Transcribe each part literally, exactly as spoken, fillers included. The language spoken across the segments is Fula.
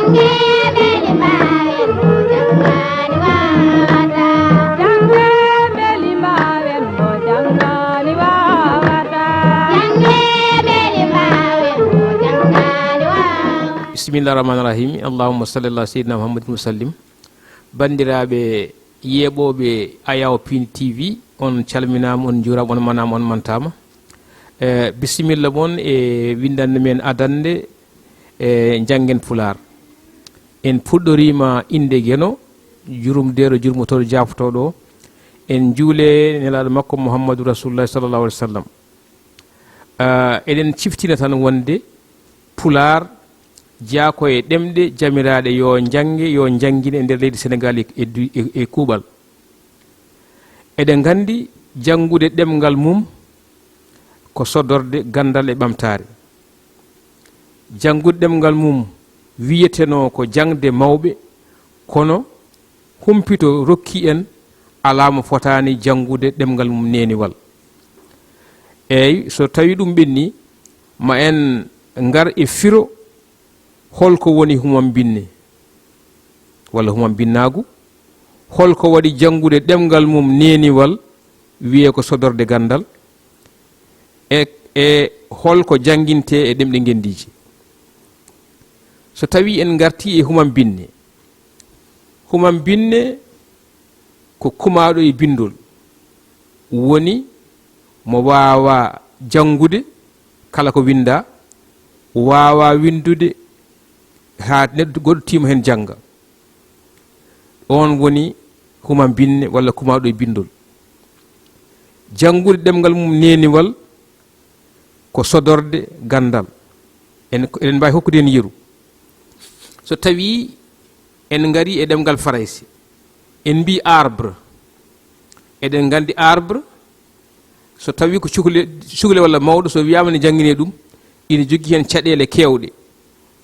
Bismillah rahman rahim. Allahumma salli ala sayyidina Muhammadin wa sallim. Banndiraaɓe yeeɓooɓe Ayaw Pin T V, on calminaama, on njuuraama, on manaama, on mantaama. Eh, bisimilla mon e winndannde men adannde, e njanngen Pulaar. En puɗɗoriima innde Geno, jurum deero, jurmotooɗo, jaafotooɗo. En njuule Nelaaɗo makko Muhammadu Rasulullah sallallahu alaihi wasallam. Ah, eɗen ciftina tan wonde Pulaar jeyaa ko e ɗemɗe jamiraaɗe yo njannge, yo njanngine e nder leydi Senegaal e, e du-, e, e kuuɓal. Eɗen nganndi janngude ɗemngal mum ko sodorde ganndal e ɓamtaare. Janngude ɗemngal mum wiyetenoo ko jaŋde mawɓe, kono humpito rokki en alaa mo fotaani janngude ɗemngal mum neeniwal. Eey, so tawii ɗum ɓennii, ma en ngar e firo, holko woni humam binne walla humam binnaagu? Holko waɗi janngude ɗemngal mum neeniwal wiyee ko sodorde ganndal? E, e holko janngintee e ɗemɗe ngenndiije? So tawii en ngartii e humam binne, humam binne ko kumaaɗo e binndol, woni mo waawaa janngude kala ko winndaa, waawaa winndude haa neɗɗo goɗɗo tiima heen jannga. Oon woni humam binne walla kumaaɗo e binndol. Janngude ɗemngal mum neeniwal ko sodorde ganndal. En, eɗen mbaawi hokkude heen yeru. So tawii en ngarii e ɗemngal Farayse, en mbii arbre. Eɗen nganndi arbre, so tawii ko cukalel, cukalel walla mawɗo, so wiyaama ne jannginee ɗum, ina jogii heen caɗeele keewɗe.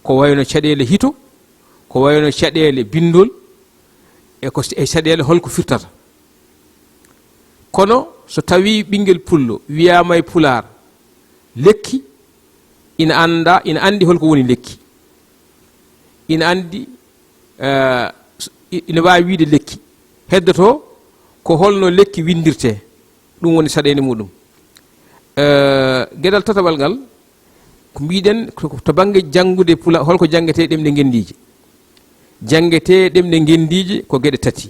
Ko wayno caɗeele hito, ko wayno caɗeele binndol, e ko e caɗeele holko firtata. Kono so tawii ɓinngel pullo wiyaama e Pulaar lekki, ina annda, ina anndi holko woni lekki. Ina anndi, eh, s-, i-, ina waawi wiyde lekki. Heddoto ko holno lekki winndirtee. Ɗum woni saɗeende muɗum. Eh, geɗal tataɓal ngal, ko mbiɗen, ko, ko to bannge janngude Pula-, holko janngetee ɗemɗe ngenndiije? Janngetee ɗemɗe ngenndiije ko geɗe tati.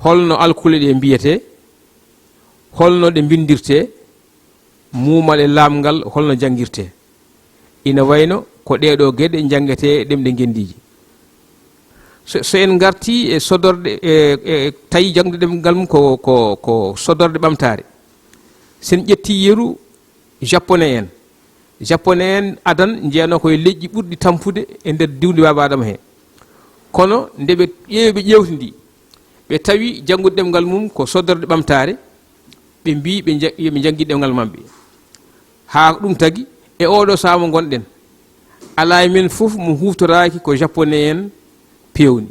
Holno alkule ɗe mbiyetee? Holno ɗe mbinndirtee? Muumale laamngal holno janngirtee? Ina wayno ko ɗee ɗoo geɗe njanngetee e ɗemɗe ngenndiije. So, so en ngartii e sodorde, e, e, tawi janngude ɗemngal mum ko, ko, ko sodorde ɓamtaare. So en ƴettii yeru japonais en. Japonais en adan njeyanoo ko e leƴƴi ɓurɗi tampude e nder diwdi Baaba Adama he. Kono nde ɓe ƴeewi, ɓe ƴeewtindii, ɓe tawi janngude ɗemngal mum ko sodorde ɓamtaare, ɓe mbii ɓe nja-, yo ɓe njanngin ɗemngal maɓɓe. Haa ɗum tagi, e ooɗoo sahaa mo ngonɗen, alaa e men fof mo huutoraaki ko japonais en peewni,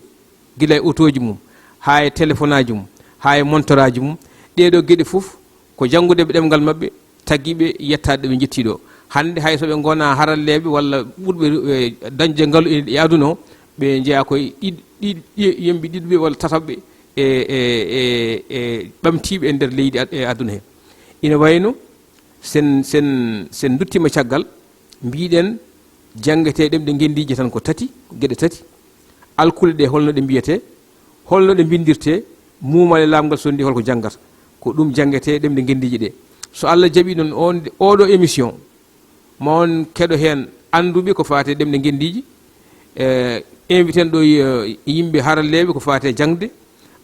gila e otooji mum, haa e telefonaaji mum, haa e montoraaji mum. Ɗee ɗoo geɗe fof ko janngude ɓe ɗemngal maɓɓe, tagi ɓe yettaade ɗo ɓe njettii ɗoo. Hannde hay so ɓe ngonaa haralleeɓe walla ɓurɓe, eh, dañde ngalu e, e aduna o, ɓe njeyaa koye ɗiɗ-, ɗiɗ-, ɗi-, yimɓe ɗiɗuɓe walla tataɓɓe e, e, e, e ɓamtiiɓe e nder leydi ad-, e aduna he. Ina wayno sen, sen, sen nduttiima caggal, mbiɗen janngetee ɗemɗe ngenndiije tan ko tati, geɗe tati. Alkule ɗe holno ɗe mbiyetee, holno ɗe mbinndirtee, muumale laamngal sonndi holko janngata. Ko ɗum janngetee ɗemɗe ngenndiije ɗe. So Allah jaɓii noon on, ooɗoo émission, ma on keɗo heen annduɓe ko faati e ɗemɗe ngenndiije, e inviten ɗo, e, yimɓe haralleeɓe ko faati e jaŋde,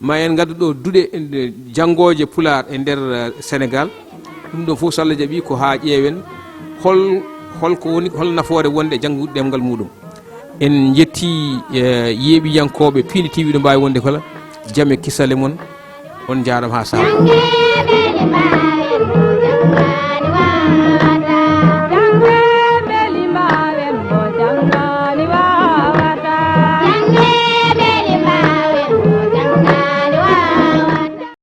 ma en ngaddu ɗo duɗe, e, janngooje Pulaar e nder, e, Senegaal. Ɗum ɗo fof, so Allah jaɓii, ko haa ƴeewen hol, hol ko woni, hol nafoore wonde e janngude ɗemngal muɗum. En njettii, e, yeeɓiyankooɓe Piindi T V ɗo mbaawi wonde kala. Jam e kisale mon. On njaaraama haa sahaa.